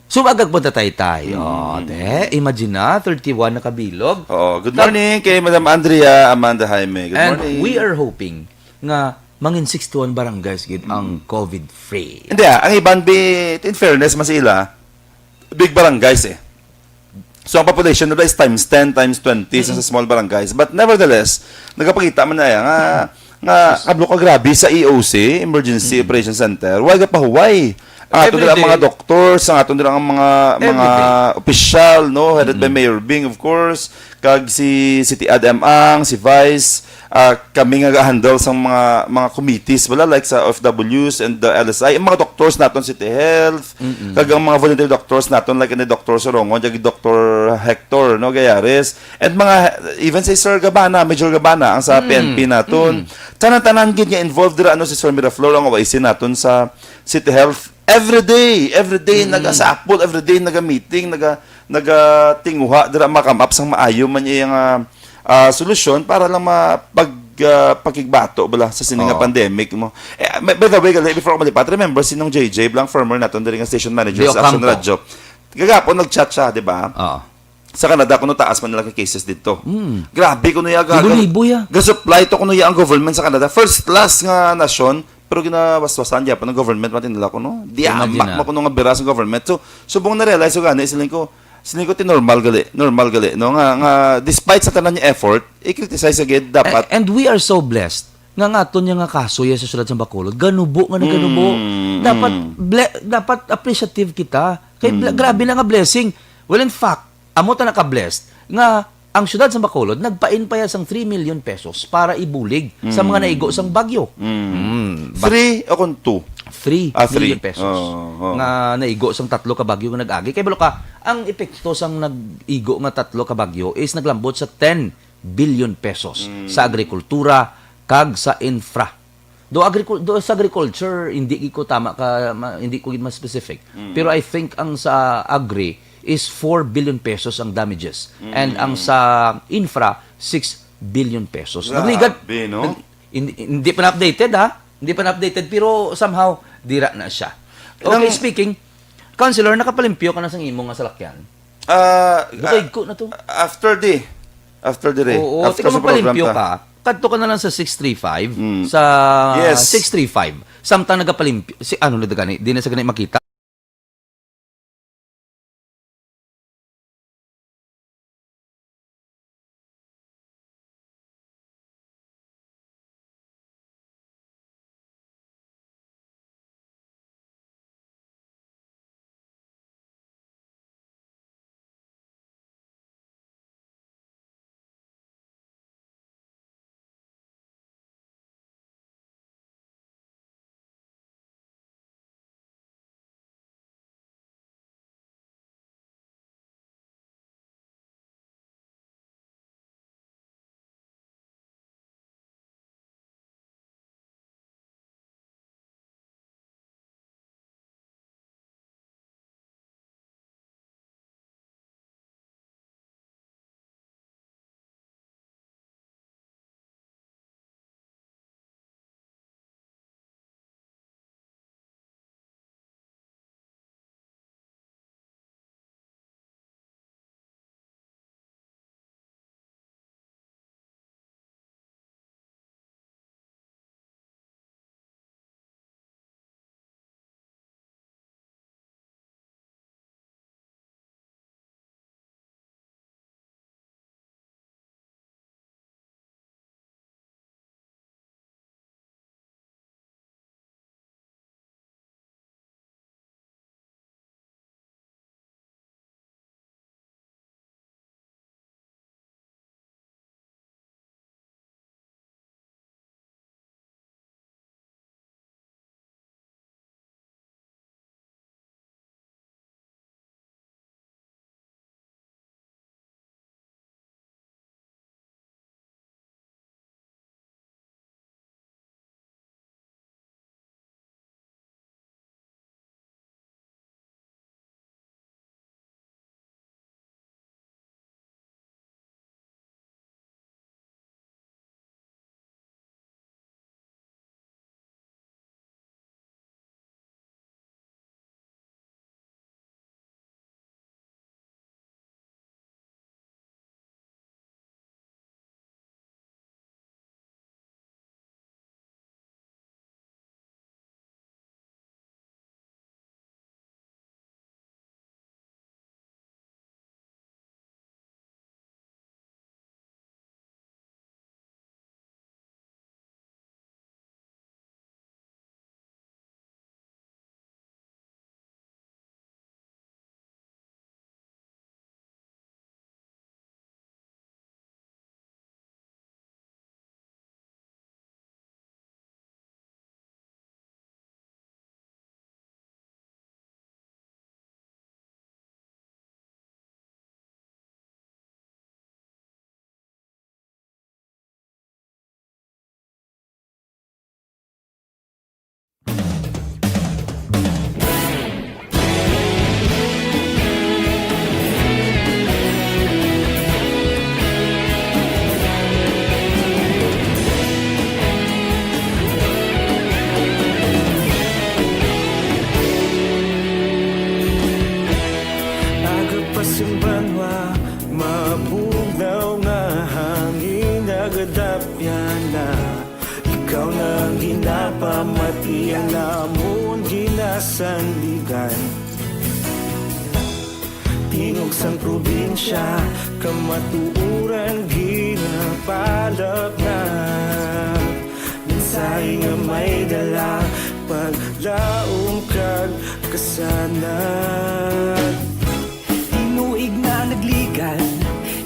Sumag kag Punta Taytay. Oh, te, imagine na, thirty-one na kabilog. Oh, good Kag- morning kay Madam Andrea Amanda Jaime. Good And morning. we are hoping nga mangin sixty-one barangays gid ang COVID free. Hindi ah, ang iban bi, in fairness man sila, big barangays eh. So ang population nila is times ten, times twenty sa, sa small barangays. But nevertheless, nagapakita man na nga nga kablo ka grabe sa E O C, Emergency Operation Center. Why ka pahuway? Ang aton dira ang Everyday. Mga doctors, ang aton dira ang mga mga Everyday. Opisyal, no, headed by Mayor Bing, of course, kag si City Ad M Ang, si Vice, ah, kami nga ga-handle sang mga mga committees wala, like sa O F Ws and the L S I, ang mga doctors naton, City Health, kag ang mga volunteer doctors naton, like ni Doctor Sorongon, kag Doctor Hector, no, Gayares, and mga, even si Sir Gabana, Major Gabana, ang sa P N P naton. Tanan-tanan gid nga involved dira, ano, si Sir Miraflor, ang O I C naton sa City Health. Every day, every day nagasapol, every day naga-meeting, naga nagatinguha dira, ma-come up sang maayo man iya nga ah, solusyon para lang mapag ah, pakigbato bala sa sini nga Oo. Pandemic mo. Eh, by by the way, gali, before ako malipat, remember si Nong J J Blanc, former naton diri nga station manager Leo sa Action Campo. Radyo. Gagapon nag-chat siya, di ba? Oo. Sa Canada, kuno taas man nila ka cases dito. Grabe kuno ya, ga- Libo-libo ya. Ga-supply to kuno ya ang government sa Canada. First class nga nasyon, pero ginawaswasan gyapon ng government, pati nila kuno. Di Imagine amak na. Mo kuno nga bira sa government. So, subong na-realize ko gani, siling ko, siling ko, ti normal gali, normal gali, no? Nga, nga, despite sa tanan niya effort, i-criticize agad dapat. And, and we are so blessed nga nga aton nga kaso ya sa syudad sa Bacolod, ganubo nga naganubo. Mm, Dapat mm. ble- dapat appreciative kita. Kay bla- grabe na nga blessing. Well, in fact, amo ta naka-blessed nga ang syudad sa Bacolod nagpain pa ya sang three million pesos para ibulig sa mga naigo sang bagyo. Mm. Ba- Three o kung two? Three Ah, three. million pesos Oo, oo. nga naigo sang tatlo ka bagyo nga nag-agi. Kay balo ka, ang epekto sang nag-igo nga tatlo ka bagyo is naglambot sa ten billion pesos Mm. sa agrikultura kag sa infra. Do, agricul- do sa agriculture, hindi gid ko tama ka, ma- hindi ko gid mas specific. Mm. Pero I think ang sa agri is four billion pesos ang damages. And ang sa infra, six billion pesos. Nagligad, Grabe, no? nag- hindi, hindi pa na-updated, ha? Hindi pa na-updated, pero somehow, dira na siya. Okay, Ilang- speaking, Councilor, nakapalimpyo ka na sang imo nga salakyan? Ah, Bukid ko na to. After the, after the re. Oo, After tika sa program magpalimpyo ta. Ka. Kadto ka na lang sa six three five, Mm. sa Yes. six three five. Samtang nagapalimpyo, si ano na gani, di na sa gani makita. Napamati ang namon ginasandigan. Tingog sang probinsya, kamatuoran ginapalapnap. Mensahe nga may dala, paglaom kag kasanag. Tinuig na nagligan,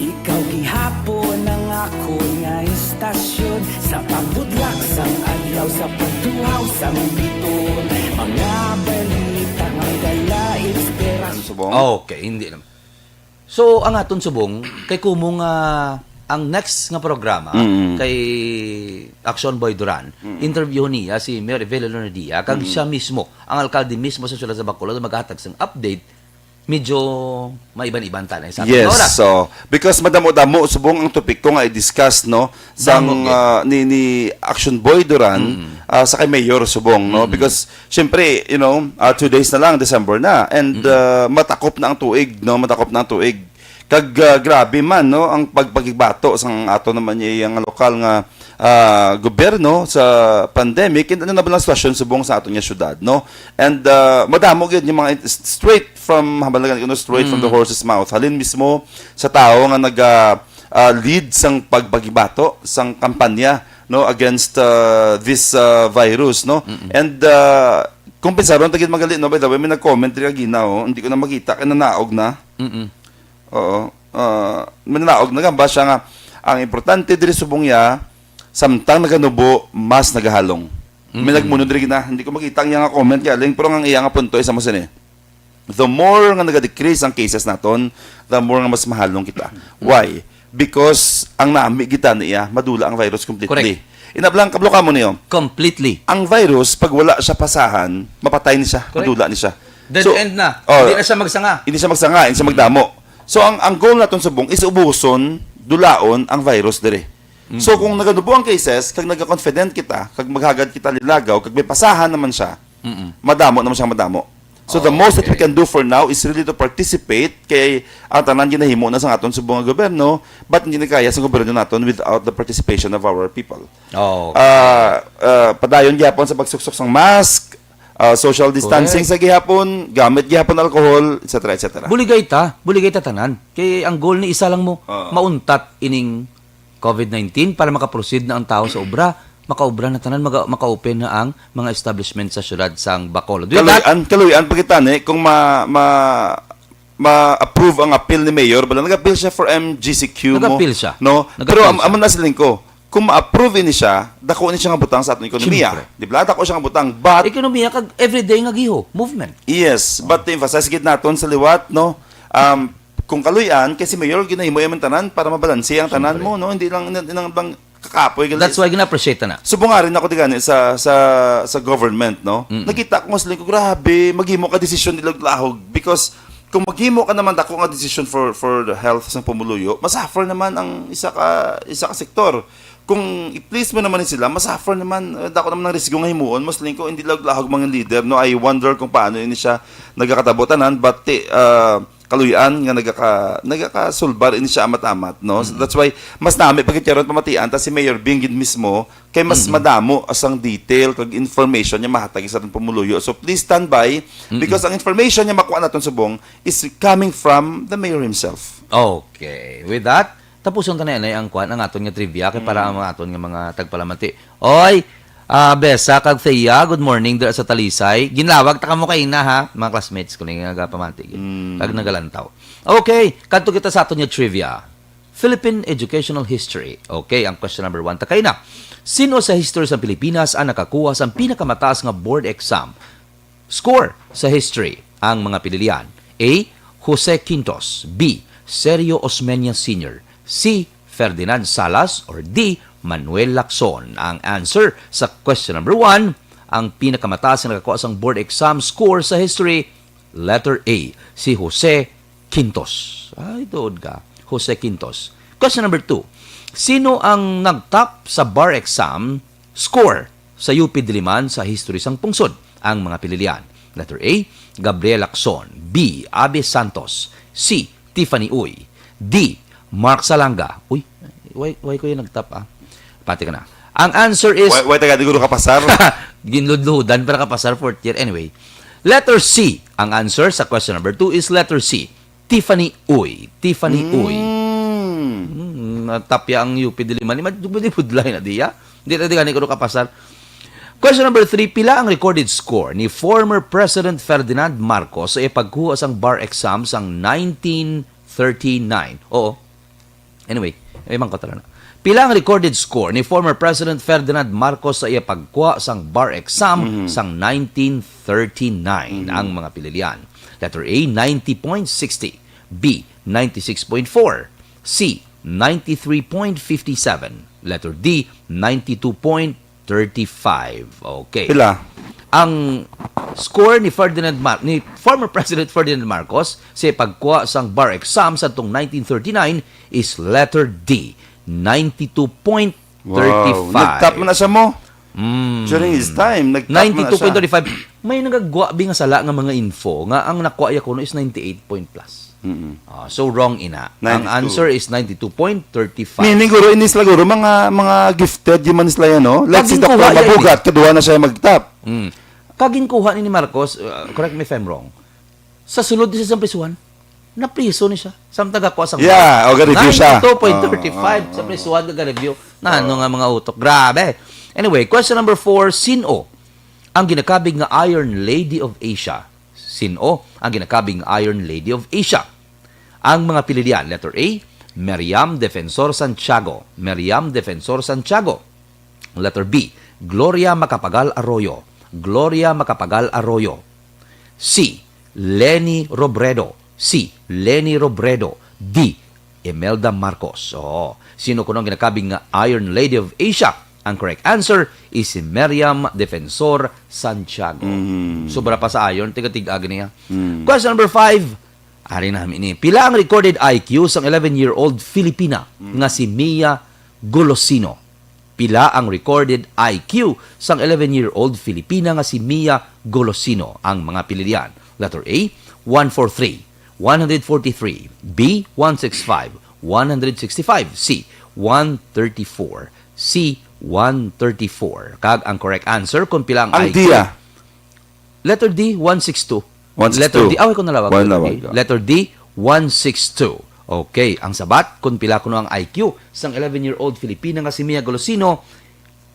ikaw gihapon ang akon nga istasyon. Sa pagbutlak sang adlaw, sa pagtuhaw sang biton, mga balita nga dala inspirasyon. Subong? Okay, hindi naman. So, ang aton subong, kay kumo nga ang next nga programa Mm. kay Action Boy Duran, interview niya si Mayor Evelyn Leonardia, kag siya mismo, ang alkalde mismo sa siyudad sa Bacolod, maghatag sang update. Medyo maiban-iban ta na sa aton Yes, oras. So, because madamo-damo subong ang topiko nga i-discuss, no, sang Damo, ah, ni, ni Action Boy Duran ah, sa kay Mayor subong, no, because syempre, you know, ah, two days na lang, December na, and ah, matakop na ang tuig, no, matakop na ang tuig. Kag ah, grabe man, no, ang pagpakigbato sang ato naman niya nga lokal nga ah, gobyerno sa pandemic, and ano na ba ang sitwasyon subong sa aton nga syudad, no? And ah, madamo gyud yung mga in- straight from, hambal na gani, no, straight from the horse's mouth. Halin mismo sa tao nga naga ah, lead sang pagbagibato sang kampanya, no, against ah, this ah, virus, no? And ah, kung pensaron ta gid, magali, no, by the way, may nag-comment diri kagina, oh, hindi ko na makita kay nanaog na. Mm-mm. Oo. Ah, may nanaog na gamba siya nga ang importante diri subong ya, samtang naganubo, mas nagahalong. May nagmuno diri na, hindi ko makita ang iya nga comment kay Aling, pero ang iya nga punto isa mo sini. The more nga naga-decrease ang cases naton, the more nga mas mahalong kita. Why? Because ang nami kita niya, madula ang virus completely. Correct. Inablang, kablo ka mo niyo. Completely. Ang virus, pag wala siya pasahan, mapatay ni siya, Correct. madula ni siya. Dead So, end na. oh, Hindi na siya magsanga. Hindi siya magsanga, hindi siya magdamo. So, ang, ang goal naton subong is ubuson, dulaon ang virus diri. So, kung naganubo ang cases, kag nagaconfident kita, kag maghagad kita lilagaw, kag may pasahan naman siya, madamo naman siya madamo. So, the most that we can do for now is really to participate kay ang tanan ginahimo na sa aton subong nga gobyerno, but hindi na kaya sa gobyerno naton without the participation of our people. Oh. Ah, ah, padayon gihapon sa pagsuksok sang mask, ah, social distancing Correct. Sa gihapon, gamit gihapon alcohol, et cetera, et cetera. Buligay ta, buligay ta tanan. Kay ang goal ni isa lang mo, Oo. mauntat ining COVID nineteen para makaproceed na ang tao sa obra. Makaobra na tanan, maka, maka-open na ang mga establishment sa siyudad sang Bacolod. With that, Kaluy-an, kaluy-an pa kita ni kung ma, ma, ma-approve ang appeal ni Mayor, bala nag-appeal siya for M G C Q mo. Nag-appeal siya. No? Nag-appeal Pero am, siya. Amo na siling ko, kung ma-approve ini siya, dako ni siya nga butang sa atong ekonomiya. Siyempre. Di ba? Dako siya nga butang. But ekonomiya kag everyday nga giho, movement. Yes, but to emphasize gid naton sa liwat, no? Um, kung kaluy-an, kay si Mayor ginahimo man tanan para mabalanse ang tanan Siyempre. Mo, no? Hindi lang, hindi lang bang kakapoy gali. That's why gina-appreciate na. Subong nga rin ako di gani sa sa sa government, no? Nakita ko nga sila ko, grabe, maghimo ka desisyon nila lahog because kung maghimo ka naman dako nga decision for for the health sa pumuluyo, masuffer naman ang isa ka isa ka sektor. Kung i-please mo naman sila, masuffer naman, eh, dako naman ang risgo nga himuon. Mas ko, hindi lang lahog mga leader, no? I wonder kung paano ini siya nagakatabo tanan, but eh, uh, kaluyan nga nagaka nagakasulbar ini siya amat-amat, no? So, that's why mas nami pagkityaron pamatian ta si Mayor Bing gid mismo kay mas madamo asang detail kag information niya mahatag sa atong pumuluyo. So please stand by because ang information niya makuha naton subong is coming from the mayor himself. Okay. With that, tapuson ta na yan ang kwan, ang aton nga trivia kay para ang aton nga mga tagpalamati. Oy, ah, Besa kag Thea, good morning dira sa Talisay. Ginlawag ta kamo kay na ha, mga classmates ko nga nagapamati. Kag nagalantaw. Okay, kadto kita sa aton nga trivia. Philippine educational history. Okay, ang question number one ta kay na. Sino sa history sa Pilipinas ang nakakuha sa pinakamataas nga board exam score sa history? Ang mga pinilian. A, Jose Quintos. B, Sergio Osmeña Senior. C, Ferdinand Salas. Or D, Manuel Lacson. Ang answer sa question number one, ang pinakamataas nga nakakuha sang board exam score sa history, letter A, si Jose Quintos. Ay, tuod ka. Jose Quintos. Question number two. Sino ang nag-top sa bar exam score sa U P Diliman sa history sang pungsod? Ang mga pinilian. Letter A, Gabriel Lacson. B, Abe Santos. C, Tiffany Uy. D, Mark Salanga. Uy, why, why ko yung nag-top, ah? Pati ka na. Ang answer is Why, why taga di guro ka pasar? Ginludludan para ka pasar fourth year. Anyway, letter C. Ang answer sa question number two is letter C. Tiffany Uy. Tiffany Uy. Mm. Hmm, natapya ang U P Diliman. Di, di budlay na diya. Di na di gani ko kapasar. Question number three, pila ang recorded score ni former President Ferdinand Marcos sa ipagkuha sang bar exam sang nineteen thirty-nine? Oo. Anyway, may mangkot na. Pila ang recorded score ni former President Ferdinand Marcos sa iya pagkuha sang bar exam Mhm. sang nineteen thirty-nine? Mhm. Ang mga pililian. Letter A, ninety point sixty. B, ninety-six point four. C, ninety-three point fifty-seven. Letter D, ninety-two point thirty-five. Okay. Pila? Ang score ni Ferdinand Mar-, ni former President Ferdinand Marcos sa pagkuha sang bar exam sa tong nineteen thirty-nine is letter D, ninety-two point thirty-five. Wow. Nag-top man na siya mo. Mm. During his time, nag-top man na siya. Ninety-two point thirty-five. May nagagwa bi nga sala nga mga info nga ang nakuha iya kuno is ninety-eight point plus. Mm-mm. Ah, so wrong ina. Ang Ninety-two. Answer is ninety-two point thirty-five. Meaning, guro, ini sila, guro, mga, mga gifted, di man sila yan, no? Like si Kaging Doktor kuha yan, Mabugat, eh. Kaduha na siya mag-top. Mm. Kaging kuha ni, ni Marcos, uh, correct me if I'm wrong, sa sulod ni siya sa prisuhan, napriso ni siya. Samtang gakuha sang Yeah, o, ga-review siya. Ninety-two point thirty-five Oo, oo, sa oo. Prisuhan, ga-review. Na ano Oo. nga mga utok. Grabe. Anyway, question number four, sin-o ang ginakabig nga Iron Lady of Asia? Sin-o ang ginakabig nga Iron Lady of Asia? Ang mga pililian, letter A, Miriam Defensor Santiago. Miriam Defensor Santiago. Letter B, Gloria Macapagal Arroyo. Gloria Macapagal Arroyo. C, Leni Robredo. C, Leni Robredo. D, Imelda Marcos. Oo. Sino kuno ang ginakabig nga Iron Lady of Asia? Ang correct answer is si Miriam Defensor Santiago. Mm. Sobra pa sa iron, tiga-tiga gani, ha? Mm. Question number five. Ari na, ini. Pila ang recorded I Q sang eleven-year-old Filipina Mm. nga si Mia Golosino? Pila ang recorded I Q sang eleven-year-old Filipina nga si Mia Golosino? Ang mga pililian. Letter A, one forty-three, one forty-three. B, one sixty-five, one sixty-five. C, one thirty-four. C, one thirty-four. Kag ang correct answer kung pila ang Ang I Q. D, ah. Letter D, one six two. One six two. Letter D, away ko nalawag. One Letter D. Lawag, ah. Letter D, one six two. Okay, ang sabat, kung pila kuno ang I Q sang eleven-year-old Filipina nga si Mia Golosino,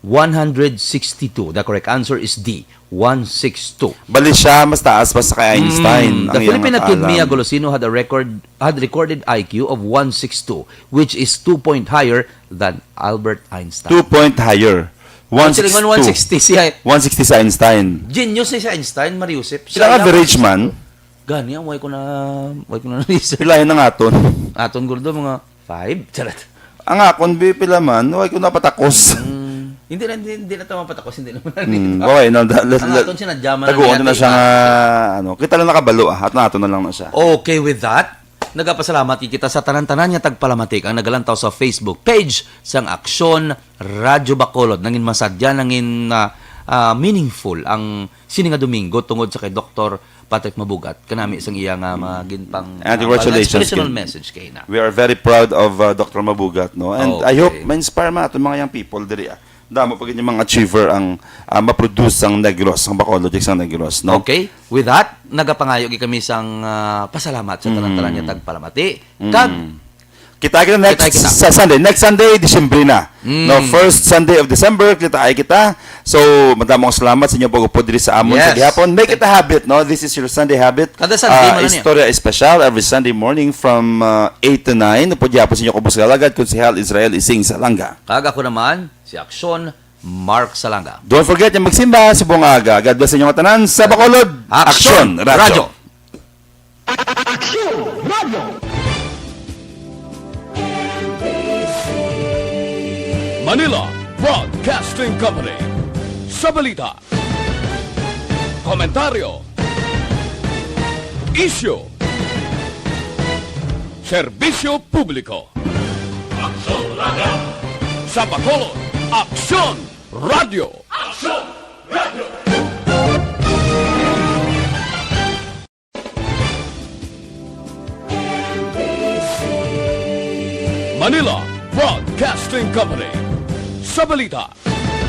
one hundred sixty-two. The correct answer is D, one six two. Bali siya, mas taas pa sa kay Einstein, Mm, ang the iyang Filipina kid kaalam. Mia Golosino had a record, had recorded I Q of one six two, which is two point higher than Albert Einstein. Two point higher. Ang silingon, one six two. One sixty si Ei-, One sixty si Einstein. Genius ni si Einstein, Maria Josep. Sila Siya ang average ang man. Gani, ang way ko na, way ko na na-research. Pila yun ang aton? Aton, guro, mga five. Charot. Ang akon, bi, pila man? Way ko napatakos. Mm, hindi na, hindi, hindi na tama patakos, hindi naman Hmm, nandito. Okay, no, da-, la-, Ang la-, aton, sinadya man taguan namin na siya natin. Nga, ano, kita lang nakabalo, ah, at nato na lang na siya. Okay, with that, nagapasalamat kita sa tanan-tanan nga tagpalamatik ang nagalantaw sa Facebook page sang Aksyon Radyo Bacolod. Nangin masadya, nangin, ah, ah, meaningful ang sini nga Domingo tungod sa kay Doktor Patrick Mabugat, kanami sang iya nga mga ginpang, And ah, congratulations, inspirational Ken. Message kay na. We are very proud of, uh, Doctor Mabugat, no? And I Okay. hope ma-inspire man aton mga young people diri, ah. Damo pa gid yung mga achiever ang, ah, ma-produce sang Negros, ang Bacolod, sang Negros, no? Okay. With that, nagapangayo gid kami sang, ah, pasalamat sa tanan-tanan Mm. nga tagpalamati. Mm. Kag Kita kita next Kita kita. sa Sunday. Next Sunday, Disyembre na. Mm. No, first Sunday of December, kita ay kita. So, madamong salamat sa inyo pag-upod diri sa amon sa Yes. gihapon. Make it a habit, no? This is your Sunday habit. Kada Sunday, Ah, man niya. Istorya Espesyal every Sunday morning from, ah, eight to nine. Upod gihapon sa inyo, kubos nga alagad, Konsehal Israel Ising Salanga. Kag ako naman, si Aksyon Mark Salanga. Don't forget yung magsimba sa buong aga. God bless sa inyo nga tanan. Sa Bacolod, Aksyon Aksyon Radio. Radio. Aksyon Radio. Manila Broadcasting Company. Sa balita, komentaryo, isyu, serbisyo publiko. Aksyon Radio. Sa Bacolod, Aksyon Radio. Aksyon Radio. Manila Broadcasting Company. Sa balita,